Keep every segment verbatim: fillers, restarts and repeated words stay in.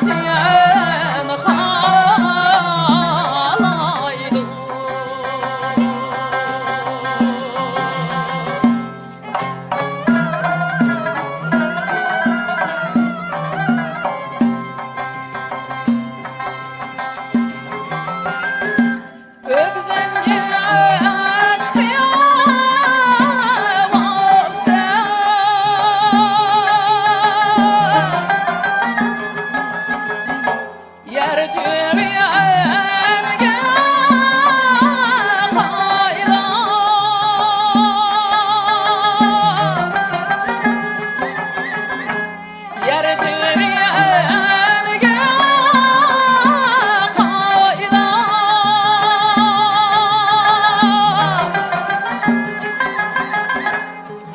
سېنى خالايدۇ. ئۆگزەڭگە چىقىۋالسا، يەر تۈۋىگە قايلا. يەر تۈۋىگە قايلا.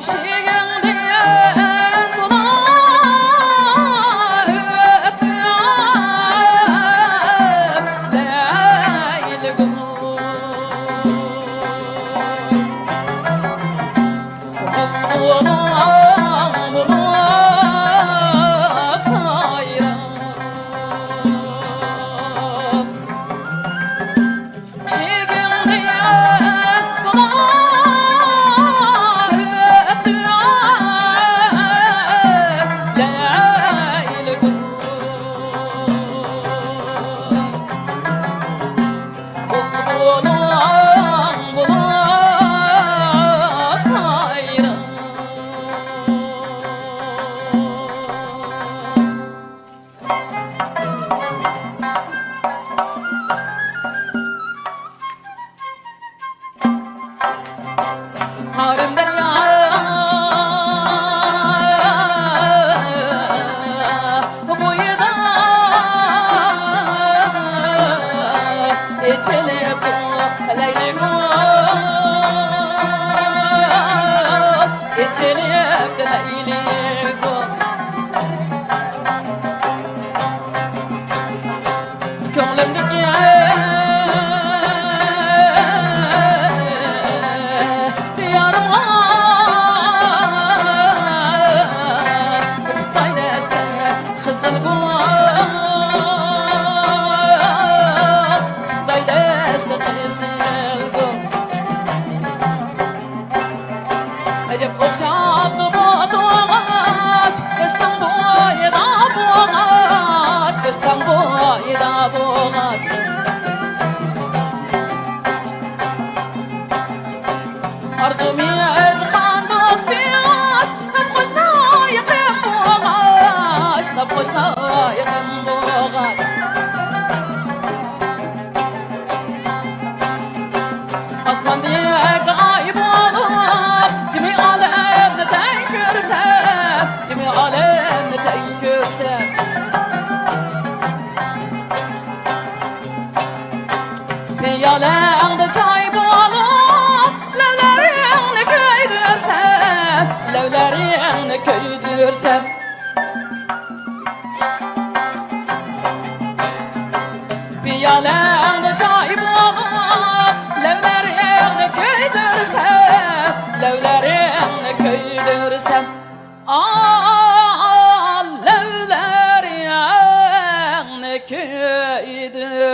ئىشىكىڭدىن تولا ئۆتۈپ لەيلىگۈل. قارىم دەريا بويىدا ئېچىلىپ لەيلىگۈل، ئېچىلىپ لەيلىگۈل. كۆڭلۈمدىكى يارىمغا تۇتاي دەستە خىزىل گۈل، تۇتاي دەستە خىزىل گۈل. ئەجەب ئوخشاپتۇ بۇ توغاچ، ئۆستەڭ بويىدا بوغاچ، ئۆستەڭ بويىدا بوغاچ. ئارزۇمىز خاندۇق پىياز، دەپ قوشنا يېقىم بوغاچ، دەپ قوشنا يېقىم بوغاچ. ئاسماندەك ئاي بولۇپ، جىمى ئالەمنى تەڭ كۆرسەم، جىمى ئالەمنى تەڭ كۆرسەم. پىيالەڭدە چاي بولۇپ، لەۋلىرىڭنى كۆيدۈرسەم، لەۋلىرىڭنى كۆيدۈرسەم. پىيالەڭدە چاي بولۇپ، لەۋلىرىڭنى كۆيدۈرسەم، لەۋلىرىڭنى كۆيدۈرسەم. ئا، لەۋلىرىڭنى كۆيدۈرسەم.